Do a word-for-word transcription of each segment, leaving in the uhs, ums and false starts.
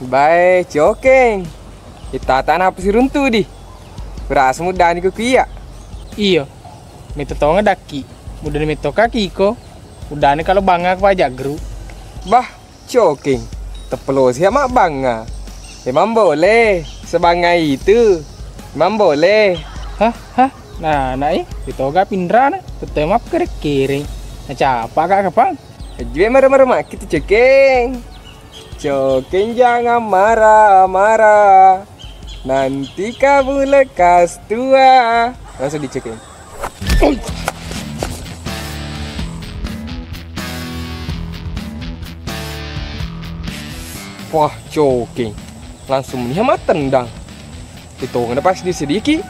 Bae, Cokeng. Itatana apa siruntu di? Kurasa muddani ku kuiya. Iyo. Metto tonga dakki. Muddani metto kaki ko. Muddani kalau bangnga ku pajak geru. Bah, Cokeng. Teppelosi ya mak bangnga. Emang boleh. Sebangnga itu. Emang boleh. Hah, hah. Nah, nak eh. Itoga pinrana. Tetep map kerek kering. Nah, capa kak kapang. Ajue marah-marah maki tu Cokeng. Cokeng jangan marah-marah. Nanti kamu lekas tua. Langsung di Cokeng. Wah, Cokeng. Langsung meniha matendang. Itu ngena pas di sedikit.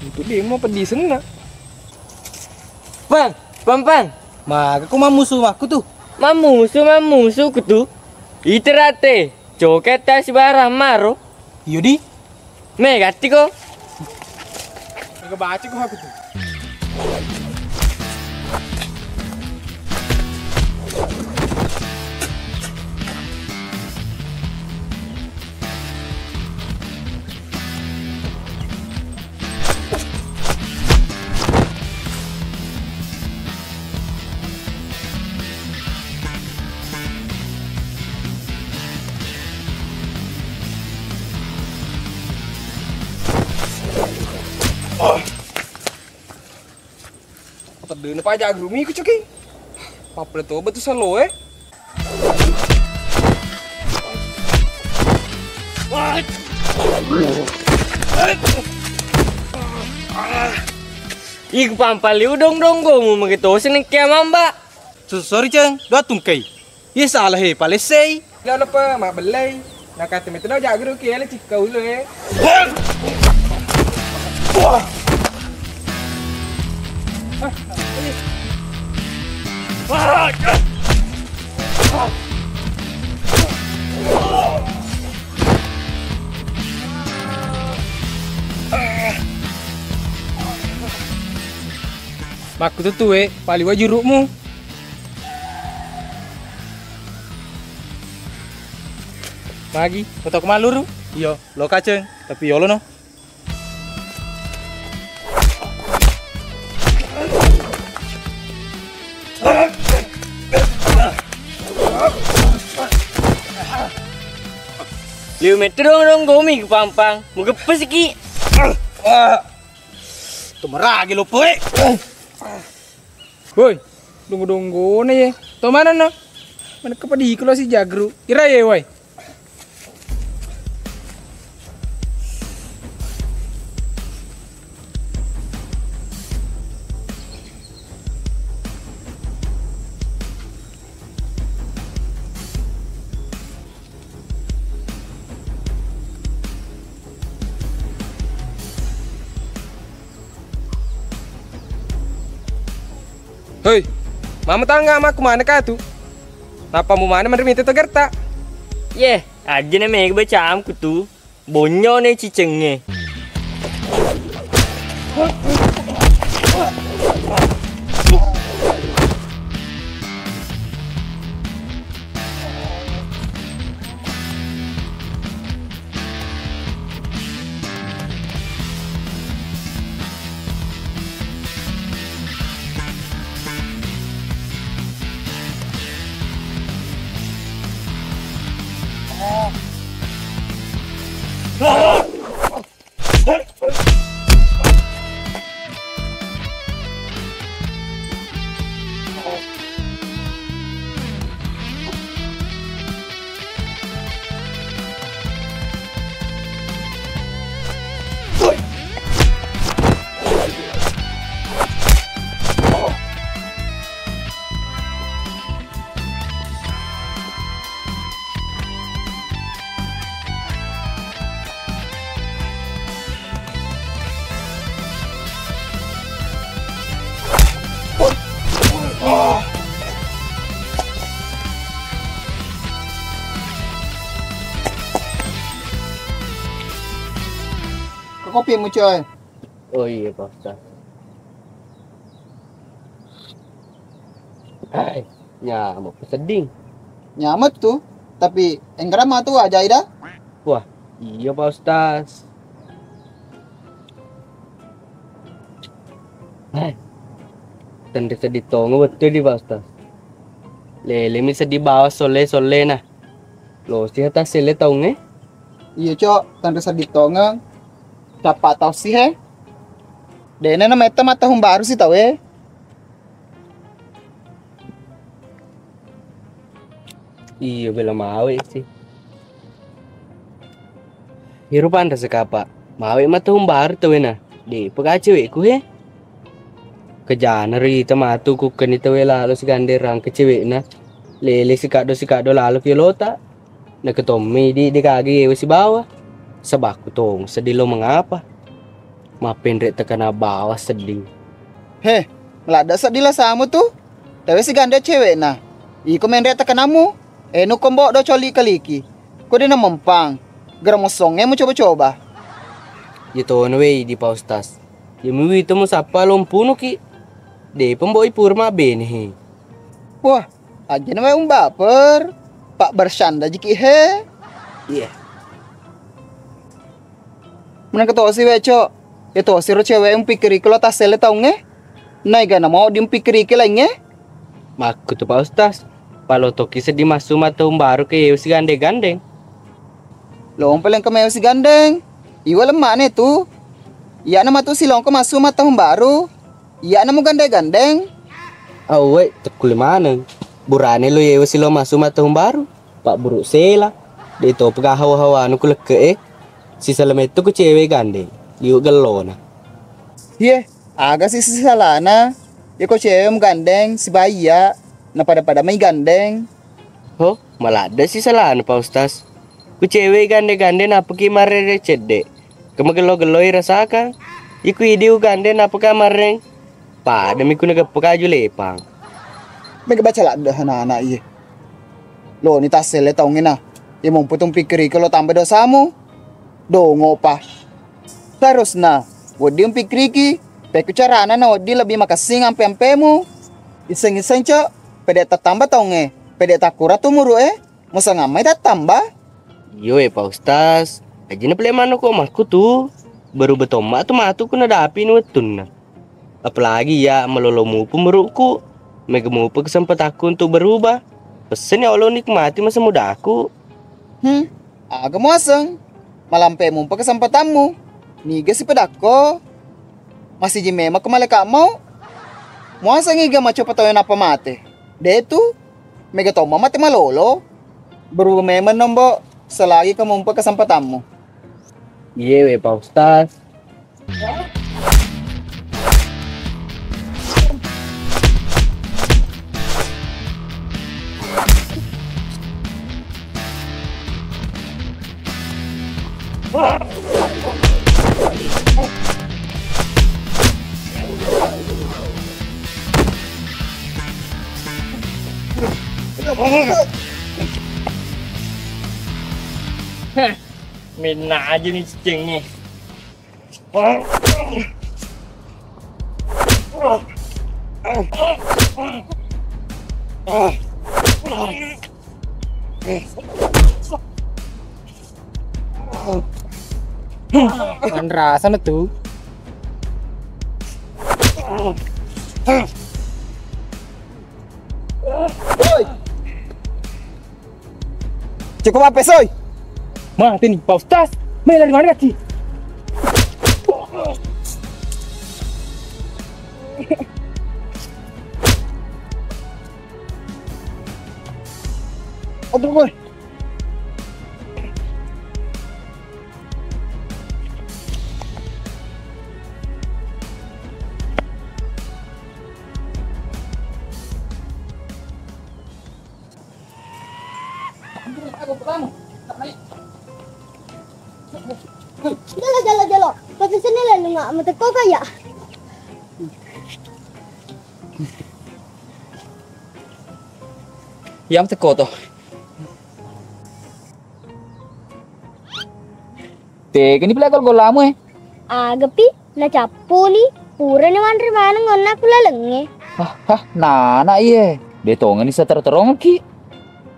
Untuk dia mau pedih senna. Pang, pang, pang. Maka ku mammusu makku tu. Mammusu, mammusu ku tu. Iterate, coket tas barang maro. Iyo di. Me gatti ko. Mega baca ko aku tu. Apa dena pajak guru miku, Coki? Apa to betul salo, eh? Iku pampali udong donggomu, mage tosi nengke mamba. So-, sorry, Ceng. Dua tungkai. Iye salah, he, palessei. Lalo pa mabbellai. Nakate metto jagru ki ele cikka ulo, eh. Makkututu, eh, paliwa juru'mu. Magi, foto ku maluru? Iyo, lo kaceng, tapi yolo no. Liu metto dong dong gomi ku pampang, mugeppesiki. Tumeragi loppo, eh. Woi, donggo-donggona ye. To manenno? Manekko padi kulo si jagru. Ira ye, woi. Hei, mama tangga makku mana katu? Napa mu mana menerima itu togerta? Ye, aja na mega bacaamku tu. Bonyo ne cicengnge. Kopi mu, coy. Oh iya, Pak Ustaz. Hai, nyamuk pesedding. Nyamuk tuh, tapi enggak matu aja ida. Wah, iya, Pak Ustaz. Hai. Tenri seddi tongo betul di, Pak Ustaz. Lele mi seddi bawa solle-solle nah. Lo sih atas sele taunge. Iya, Cok, tenri seddi tongeng. Cappa tau sih he. Dene na metta mattahung baru sih tau e. Iya, bela mawe sih. Iro panrasa kapa, mawe mattahung baru tawena. De pega cewekku he. Kejana rita matu kukkeni tawe lalo sigande rangke cewekna. Lele sikaddo-sikaddo lalo ki lota. Naketommi di dekagi yewe sibawa. Sabakku tong seddi lo mengapa. Mappenre tekana bawa seddi. He, meladde seddi la samu tu. Tawe sigande cewekna. Iko menre tekanammu. Enu kombo do coli kaliki. Ko de namempang. Gera mossonge mu coba-coba. Ye tono wei di Pak Ustaz. Ye muwi to musappa lompunuki. De pemboi purma bene he. Wah, ajana wae umbaper. Pak bersanda jiki he. Iya. Menang ketosi we, Cok. Ya tosi ro cewek mpikkiriki lo tassele taungnge. Naigana mau dimpikiriki laingnge. Makkutu Pak Ustaz. Palotoki seddi massu mattaung baru ke yewe sigandeng-gandeng. Lompo lengka mewe sigandeng. Iwa lemmane tu. Iyana matu silongko massu mattaung baru. Iyana mu gandeng-gandeng. Awwe, tekkuli maneng. Burane lo yewe silo massu mattaung baru. Pak Buruk Sela. De to pega hawa-hawanu ku lekke e. Sisala metto ku cewek gandeng. Liwe gellona. Ye, aga sih sisalana? Yeko cewek mu gandeng sibawa iya, na pada-pada mai gandeng. Ho, maladde sisalana Pak Ustaz. Ku cewek gandeng-gandeng napaki marrere cedde. Ke magello-gelloi rasakang. Iku idi ugande napaka marreng. Padami ku nageppa kaju lepang. Mega baca ladde anak-anak iye. Lo ni tassele taungnge na. Ye mumpu tu mpikkiriki lo tambah dosamu. Dongopa. Seharusna wedding mpikkiriki pekku carana na wedding lebbi makessing ampe-ampemu. Isseng-isseng, Cok, pede tattamba taungnge, pede takkura tu umuru e. Musangamma tattamba? Iyo e Pak Ustaz, ajina pale manukku makkutu, berubah tomma tu matu ku nadapi ni wettunna. Apalagi iya malolo mupa umurukku, mega mupa kesempatakku untuk berubah. Pesseni Allah nikmati masa mudaku. Hmm, aga muaseng? Malampe mupa kesempatammu. Niga sipedakko? Masiji memang ke malaika mau? Muaseng iga macopa tau nappa mate? Detu, mega tomma mate malolo. Berubah memang nombo selagi ke mupa kesempatammu. Iye we Pak Ustaz. Heh, minna aja nih cicingnya. Manrasa na tu. Woi. Cukup apa, Soy? Mati nih, Pak Ustaz. Main lari mana kaki? Aduh, boy. Jalo, jalo, jalo. Pasti sini lah, lu nggak mau teko kaya. Yang teko toh. Tegani pale gol-golamu, eh. Agapi, nacappuni, purani wanre maneng onna ku lalengnge. Hah, hah, nana iye. De tongeni satero-terongekki.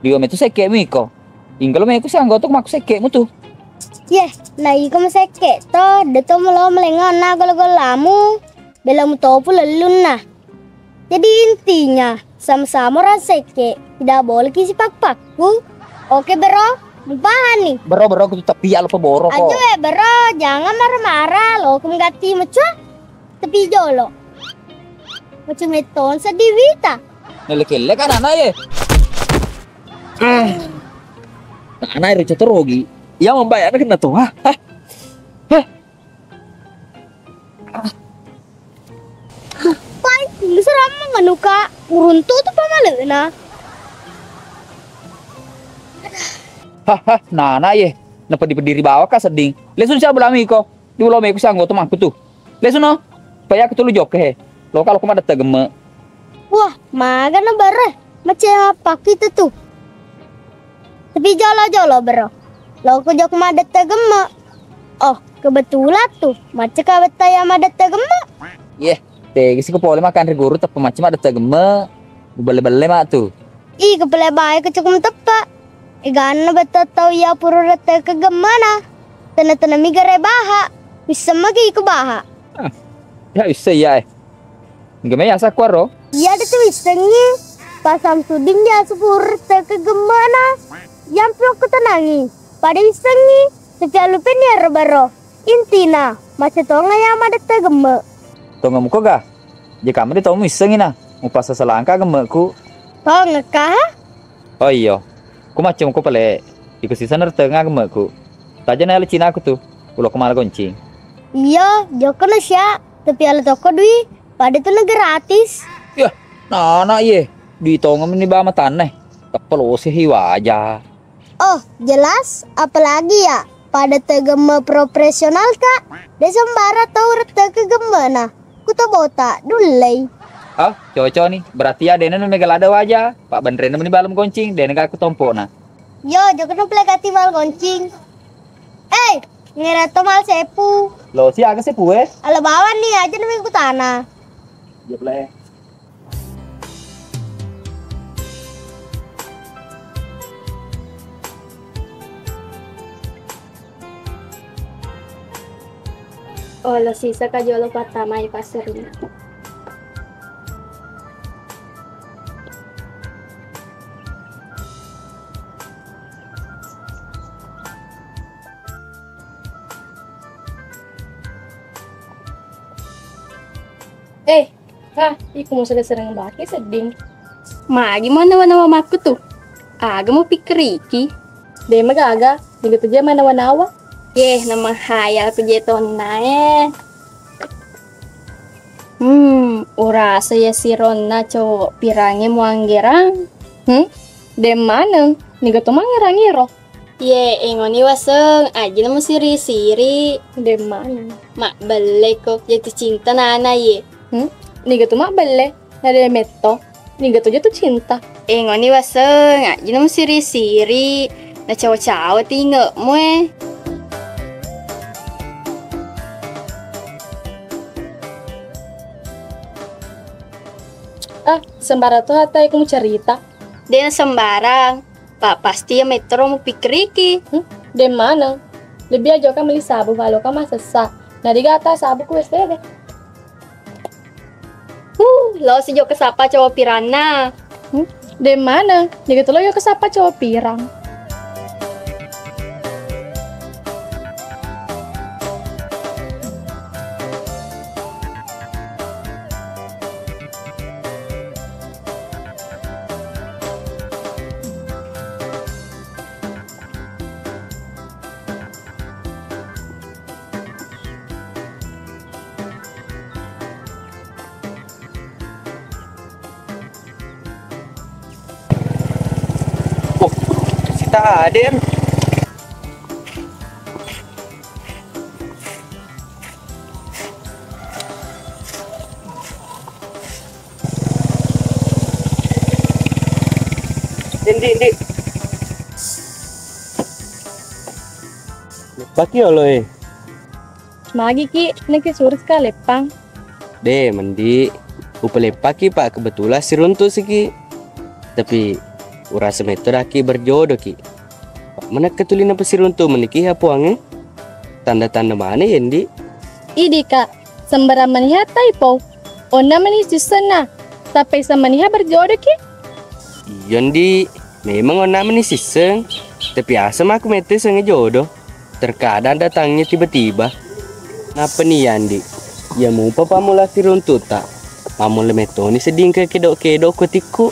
Liwa metu sekke'mu iko. Inggalo meku sianggoto makku sekke'mu tu. Yeh, na iko masekke to, de to melo malengnga onna golla-gollamu. Bela mutopu lellunna. Jadi intinya, sama-sama orang sekke, tidak boleh kisi pakpakku. Oke, bro, mupahani. Bro, bro, kutu tapi ya lupa boro ko. Ajo ya, bro, jangan marah-marah, lo kum gati macua. Tapi jolo. Macam meton sedih wita. Nele kelle kan anak ye. Eh. Anak itu rogi. Ya membayar kena tuh, ha? Hah? Hah? Pai, lu seramang anu, Kak. Uruntu tu pamalena. Hah, hah, nana ye. Napa dipediri bawa ka sedding. Lesun siapa lami ko? Di ulo meku sianggoto makku tu. Lesun no. Paya aku tulu jokke he. Lo kalau kuma detta gemme. Wah, maga na bare. Macam apa kita tu? Tapi jolo-jolo, bro. Loko jok madette gemme. Oh, kebetulan tu, macca ka betta ya madette gemme. Yeh, tegi siko pole makan ri guru teppa macca madette gemme. Belle-belle mak tu. Ih, kepala bae kecuk teppa. Eganna betta tau ya puru rette ke gemmana. Tena-tena mi gare baha. Bisa magi iko baha. Ah, ya bisa ya eh. Engka mai yasakku aro? Iya de tu wissengngi. Pak Samsudin ya supur teke gemmana. Yang piro ku tenangi. Pada wissengngi. Tapi alupeni aro baro. Intina, mace tonga ya madette gemme. Tonga muko ga? Jekama de tau wissengngi na. Mupasa selangka gemmeku. Tonga kah? Oh iyo, ku macca muko pale, iko sisa nertenga gemmeku. Taja na yale cinaku tu, ulo ko mala goncing. Iyo, jokko na sya, tapi ala tokko dui, pada tu na gratis. Yah, nana ye, dui tonga meni ba matanna. Teppa losehi waja. Oh, jelas, apalagi ya, pada tegemme profesional ka. De sembara tau rette ke gemmena. Kuto bota, dullei. Ah, cocok ni. Berarti ya dena mega lada waja. Pak Benre meni balem goncing, dena ga aku tompokna. Yo, jokno pele gati mal goncing. Eh, ngera to mal sepu. Lo si aga sepu eh? Ala bawang ni aja nemi kutana. Iya pele. Olo sisa ka jolo pattamai passerna. Eh, Kak, iko musala sereng baki sedding. Magi mo nawa-nawa makku tu? Aga mo pikiriki? De magaga, niga tu je manawa-nawa. Yeh, namahayal ku je tonna eh. Hmm, urasa ya sironna cowok pirange muanggerang. Hmm? De maneng, niga tu mangerang iro. Ye, engoni waseng, ajina musiri-siri. De maneng. Mabbelle ko jatuh cinta nana ye. Hmm? Niga tu mabbelle, na de metto. Niga tu jatuh cinta. Engoni waseng, ajina musiri-siri. Na cawa-cawa tingemu eh. Ah, sembarang tu hatta iku mucarita. De na sembarang. Pa pasti ya mettoro mupikkiriki. Hmm? De maneng. Lebbi ajoka meli sabu baloka masessa. Nariga ata sabu ku S D de. Huh, lo si jokka sapa cowok piranna. Hmm? De maneng. Jaga tolo jokka sapa cowok pirang. Oh, sita hadir. Ndi, ndi. Paki olo eh. Magi ki, naki surus ka leppang. De, mendi. Upaleppaki, Pak, kebetulan siruntu siki. Tapi urasa metto daki berjodoh ki. Pak, menekka tuli napa siruntu meniki ha puange. Tanda-tanda mana ya, Ndi? Idi, Kak, sembarang maniha tai pau. Onna meni sissenna. Tapi semaniha berjodoh ki. Iya, Ndi. Memang onna meni sisseng. Tapi asa mako mette sengnge jodoh. Terkadang datangnya tiba-tiba. Nappa ni, Andi, iya mupa pammula siruntu'ta. Mammulle mettoni sedding ke kedo-kedo ko tikku.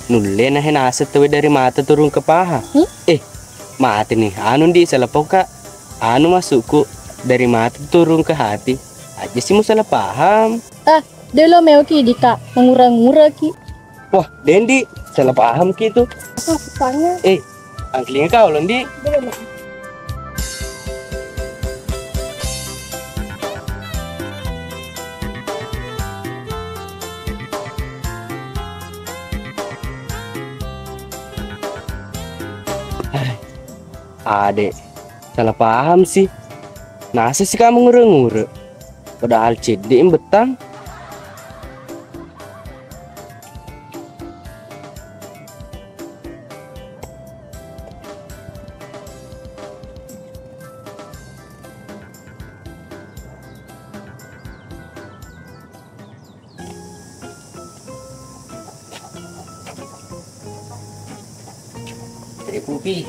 Nulle nahe naseng tauwe dari mata turun ke paha. Hmm? Eh, mate ni. Anu, Ndi, salah poka. Anu maksudku, dari mata turun ke hati. Aja sih mu salah paham. Ah, delo meo ki dika, mengura-ngura ki. Wah, Dendi, salah paham ki tu. Ah, tanya. Eh, angklinga kau lo, Ndi. Belum. Ade, salah paham sih. Nasa sih kamu ngure-ngure. Padahal cedde bettang. Sepu pi.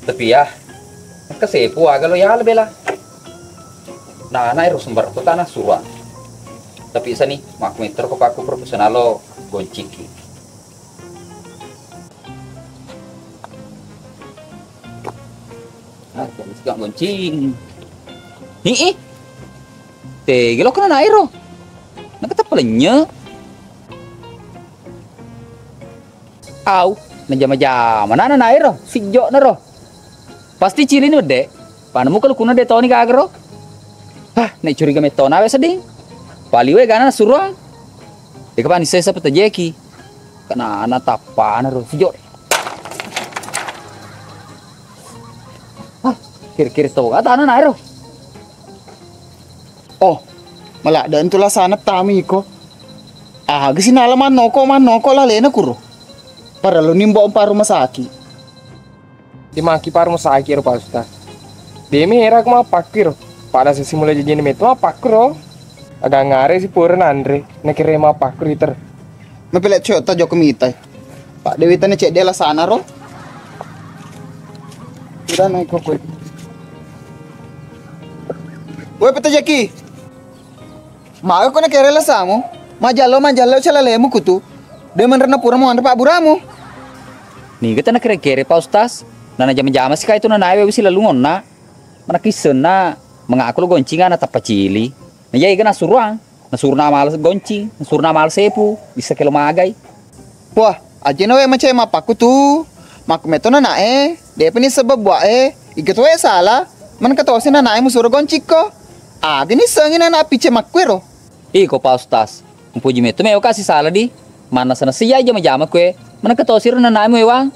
Tapi ya, engka sepu aga lo ya bela. Nah, anak ero sembar kota na suruan. Tapi sani, makku metro ko paku profesional lo gonciki. Ah, jadi suka goncing. Hi'i. Tege lo kena nairo. Nakatappa lennye. Au, najama-jama nana nairo. Sijjo naro. Pasti cili ni wedde. Panemu kalau kuna de toni gagero. Hah, nek curiga metona we seding. Paliwe gana suruang. Eka pani sesa petajeki. Kena ana tappana ro. Sijjo. Ah, kiri-kiri to, ah, tana naero. Oh, maladde' tu lasana tami iko. Aga sinala mannoko, mannoko lalena kuro. Parellu nimbo pa rumah sakit. Dimaki pa rumah sakit ro, Pak Ustaz. Demi hera aku mappakkiro. Pada sesi mulai jajini metu mappakkiro. Aga ngare si pura nanre, nakire mappakkiro iter. Mapele' cewek ta jokka mitai. Pak Dewi tane cedde lasana ro. Udah naik kok. Woi, Peta Jaki. Maga ko nakere lasamu? Majallo, majallo calalemu kutu. De manrenna pura muanre pabburamu. Niga tana kere-kere, Pak Ustaz? Nana jama-jama si kai tu nanae we wisi lalungonna. Mana kissenna mengaku lo goncinga na tappa cili. Na iya ega nasuruang. Nasuruna mala goncing, nasuruna mala sepu, bisa kelo magai. Wah, ajena we macai mappakku tu. Makku meto nanae, depa ni sebab buae, iga tuwe sala, manengka tosi nanae musuro goncikko. Aga ni sengi nana pice makkuero. Iko Pak Ustaz, mpuji meto mewa kasi sala di. Manna sana siya jama-jama kue, manengka tosi ro nanae muewang.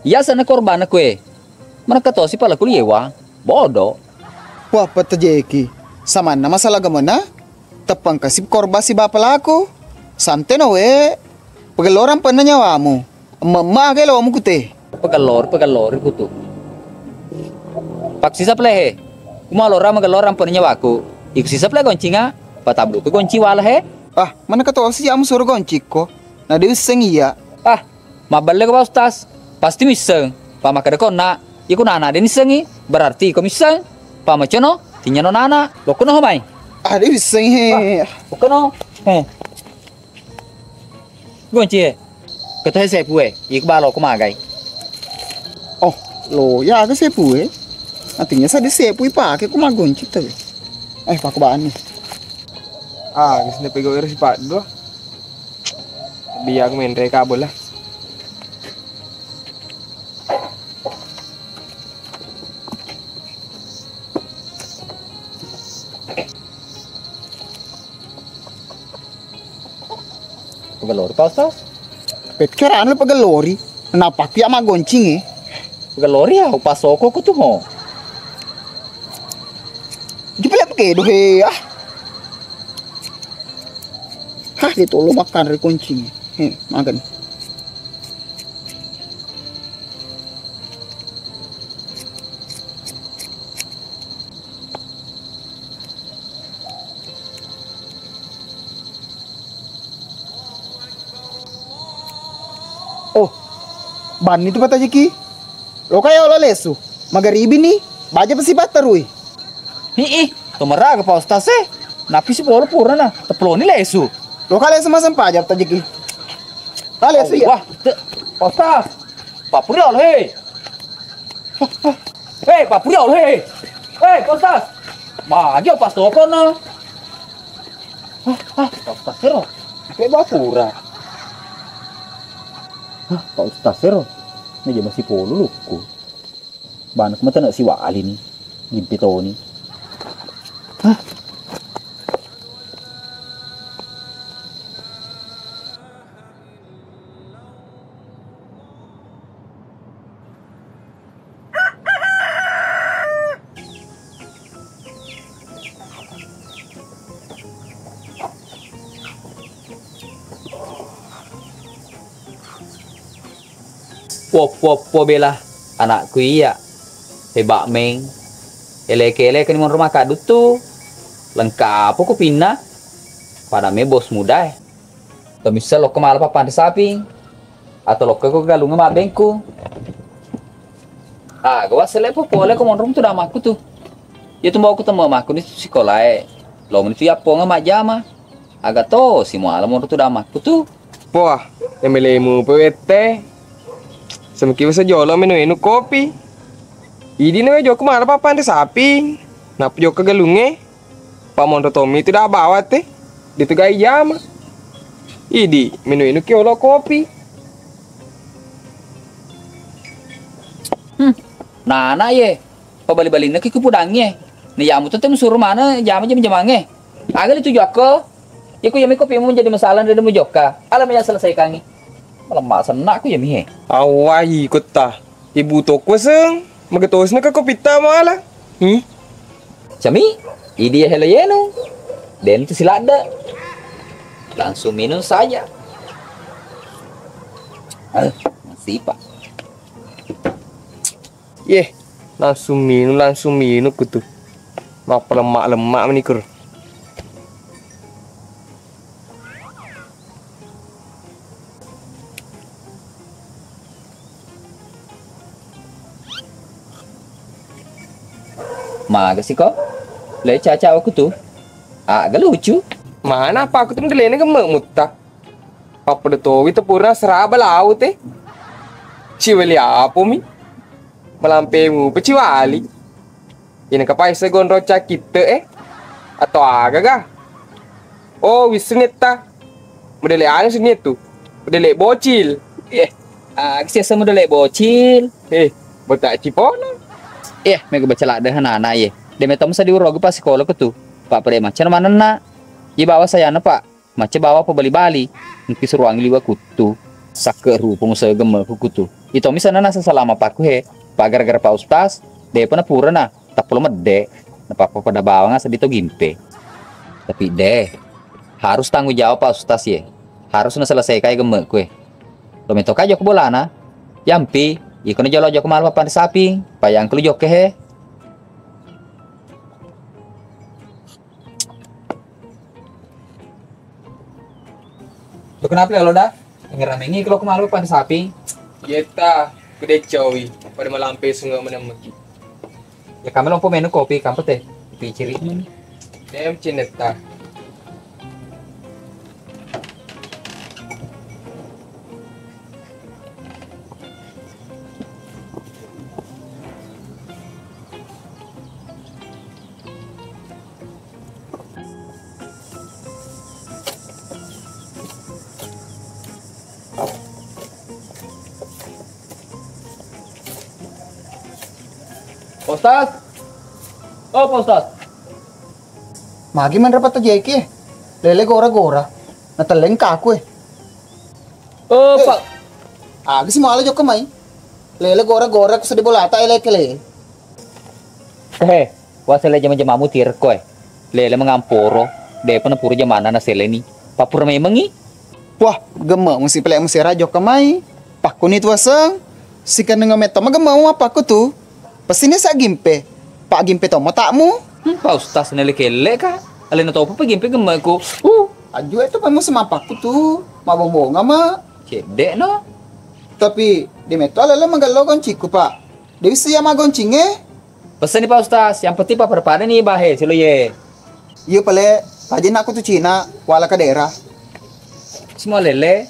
Iya sana korbanna kue. Manengka tosi pala kuliewang. Bodo. Wah, petajeki. Samanna masalah gemena? Teppang kasi korban siba pelaku. Santeno we. Pegellorang penna nyawamu. Emme-emme aga lomu kute. Pegellor, pegellori kutu. Pak sisa plehe. Kuma lora megellorang penna nyawaku. Iku sisa plehe goncinga. Patabluku gonci wala he. Ah, mana ketosi amu suruh goncikko. Nah, diusseng iya. Ah, Mabballe ko Pak Ustaz, pasti misseng. Pa makkeda ko onna, iko nana de nissengi, berarti iko misseng. Pa macono, tinyano nana, lokkono ho mai. Ah, de misseng he. Ah, lokkono. He. Gonci he. Ketohe sepu e, iko balo ko magai. Oh, lo ya aga sepu e. Artinya sa de sepu ipake ko magonci tebe. Eh, pakobani. Ah, gisne pegawai si Pak dua. Dia aku main reka bola. Pegellori, Pak Ustaz? Pekkerana pegellori. Kenapa aku ya magoncing e? Pegellori ya, upasoko ku tu ho. Kedo he, ah. Hah, dia tolo makan ri kunci. He, makan. Oh, banni tu patajiki. Loka ya ola lesu. Magaribi ni, baja pasi pattarui. Hi'i, tomaraga Pak Ustaz e. Napisi polo purana, teploni lesu. Loka lesu masang paja patajiki. Ah, lesu ya. Wah, te, Pak Ustaz. Pak Puryo, he. Hei, Pak Puryo, hei. Hei, Pak Ustaz. Magi pas toko na. Hah, hah, Pak Ustaz ero. Pe bapura. Hah, Pak Ustaz ero. Meja masih polo lukku. Bana ku mata nak siwali ni. Gimpi toni. Hah. Woppo-woppo bela anakku iya. Heba meng. Eleke-eleke ni monro makaddu tu. Lengkap apa kupinna? Pada me bos muda e. Tomissa lokko mala pappanre saping, atau lokko ko galungnge mabbengku. Aga wassele popole ko monrong tu damakku tu. Iya tu mbawakku temme makku ni tu sikolae. Lo meni tu yapponga majjama. Aga to si muala monrong tu damakku tu. Poa, emelemu pewette. Semeki wasa jolo menu-enu kopi. Idi na jokka mala pappanre saping. Nappa jokka galungnge. Pamonro tommi tu dah bawang te, de tu gai jama. Idi, minu-inu ki olo kopi. Hmm, nana ye, pabali-balinna ki kupudangnge. Ni jamu tu te musuru mana jama jam-jamangnge. Aga li tuju akko. Ye ku yami kopi mu jadi masalah dari mu jokka. Ala meja selesaikangi. Malemma senna ku yami he. Awai kutta. Ibu toko seng, magetosna ke kopitta mala. Hmm? Cami, idi ya helo yenu. Den tu siladde. Langsung minum saja. Eh, masih pak. Yeh, langsung minum, langsung minum kutu. Mappa lemak-lemak menikur. Maga siko? Le caca aku tu. Aga lucu. Mana apa aku tu mendelene gemme mutta. Pappada towi tu pura seraba lau te. Ciweli apomi. Malampemu peciwali. Ina kapai segonro cakitte e. Atau aga ga? Oh, wissenetta. Modele anu sini tu. Modele bocil. Eh, aga siasa modele bocil. Eh, bota cipona. Eh, mega baca ladde hanana ye. De metom sa diurogi pas sekolah ku tu. Pak pede macam mana nak? Ye bawa sayana pak. Macca bawa pabali-bali, engki suruangi liwa kuttu. Sakke rupa musa gemme ku kutu. Itomi sana nasa salama paku he. Pa gara-gara Pak Ustaz, depa na purana, tappulo medde. Napappa pada bawang seddi to gimpe. Tapi de, harus tanggung jawab Pak Ustaz ye. Harus na selesaikan gemme ku e. Lo metoka jokka bolana. Yampi, iko na jolo jokka malu papan saping, payang kelu jokke he. Lo kenapa lo dah? Ngeramengi kalau kemarin pada sapi. Yeta, gede cowi, pada malampe sungai menemeki. Ya kami lompo menu kopi, kampet teh. Piciri. Dem cinta. Ustaz. Oh, Pak Ustaz. Magi manre patta jeki? Lele gora-gora. Natelleng kaku e. Oh, eh, Pak. Aga si mala jokka mai. Lele gora-gora ku sedde bolata ele kele. Eh, wasele jama-jamamu tirko e. Lele mengamporo, depa na pura jamanna naseleni. Pappura memengngi. Wah, gemme musi pele musi rajo kemai. Pakkuni tuaseng, sikenneng metto magemme mu mapakku tu. Pesini sa gimpe. Pak gimpe to matakmu. Hmm, Pak Ustaz nele kelle ka. Alena topa pa gimpe gemmeku. Uh, aju itu pa musi mapakku tu. Mabongbonga ma. Cedde no. Tapi di metto alele magello gonciku, Pak. Dewi sia magoncinge. Peseni Pak Ustaz, yang penting pada-pada ni bahe silo ye. Iya pale, tajin aku tu Cina, wala ke daerah. Semua lele.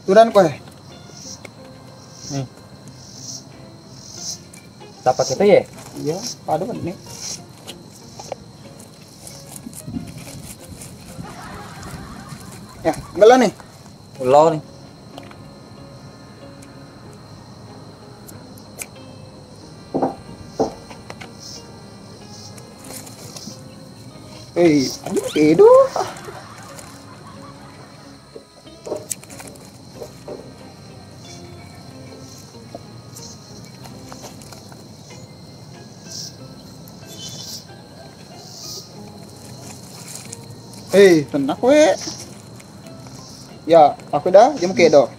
Turan koe. Hmm. Dapat kita ye? Iya, pada nih. Ya, enggak lah nih. Ulau nih. Eh, aduh, aduh. Hei, tenang kowe. Ya, aku dah, jam kedo.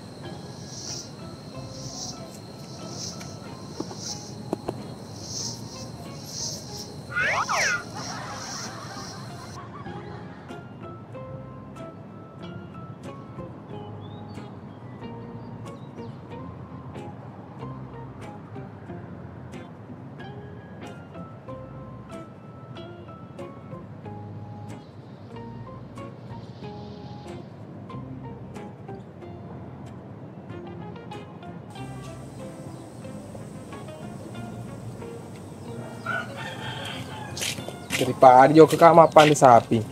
Daripada jokka ka mappande sapi.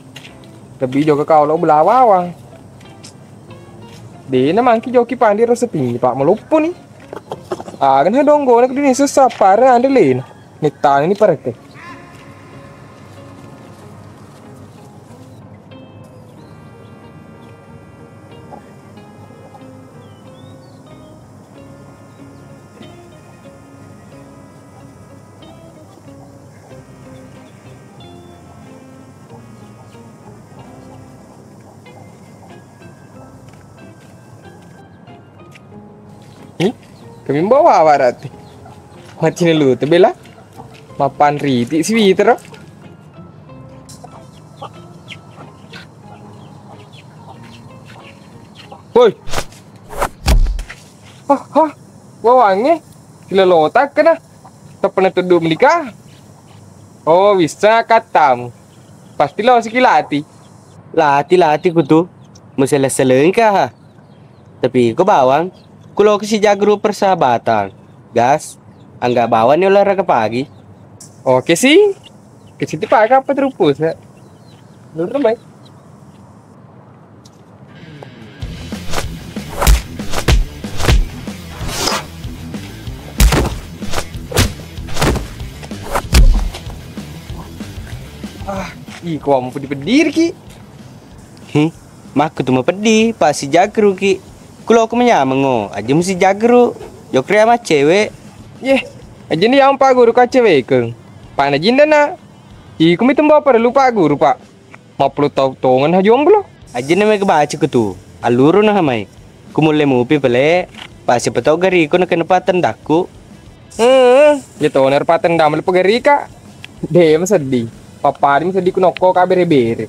Lebih jokka ka olo bela wawang. Dena mangki joki pande ro sapingngi, Pak, maloppo ni. Aga na donggona kedini susah pare ande lena. Nittani ni parete. Hi, kami bawa warat. Mati lu tu bela. Mapan riti si Witro. Woi. Hah, hah. Wawangnge. Gila lotak kena. Tepena tuddu menikah. Oh, bisa katamu. Pasti lo sikilati. Lati-lati kutu. Musele-selengka. Tapi ko bawang, kulo ke si jagru persahabatan. Gas, angga bawang ni olahraga pagi. Oke sih. Ke situ pagi apa terupus ya? Dulu mai. Ah, ih, kok mau pedih-pedih ki? Hmm, makku tu mapeddi, pa sijaggeruki. Kulo ko manyamengo, aja musijaggeru. Jokrea maccewe. Yeh, aja ni yang Pak Guru ka cewekeng. Pak na jinda na. Iku mi tembo perlu Pak Guru, Pak. Mappulo tau tongen ha jomblo. Aja na mega baca ku tu. Alluru na hamai. Kumulle mupi pele, pa siapa tau gari ko na kena patendakku. Eh, ya tona rupa tendam le pegerika. De maseddi. Papadi maseddi ku nokko ka bere-bere.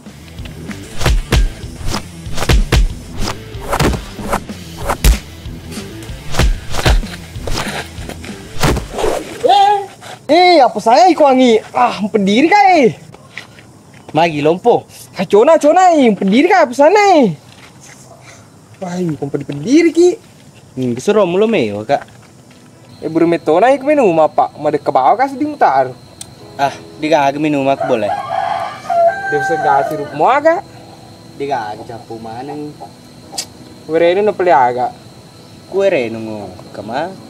Eh, eh, apa saya iko angi? Ah, pediri kai. Magi lompo. Ah, cona, cona, eh, pediri kai apa sana, eh? Wah, iko pediri-pediri ki. Hmm, kesuruh mulo mewa, Kak. Eh, buru metona iku minum apa? Madekka bawa kasi di mutar. Ah, digaga minum aku boleh. Dia bisa gasi rup muaga. Digaga cappu maneng. Werenu na peli aga. Kuwerenu ngo, kema?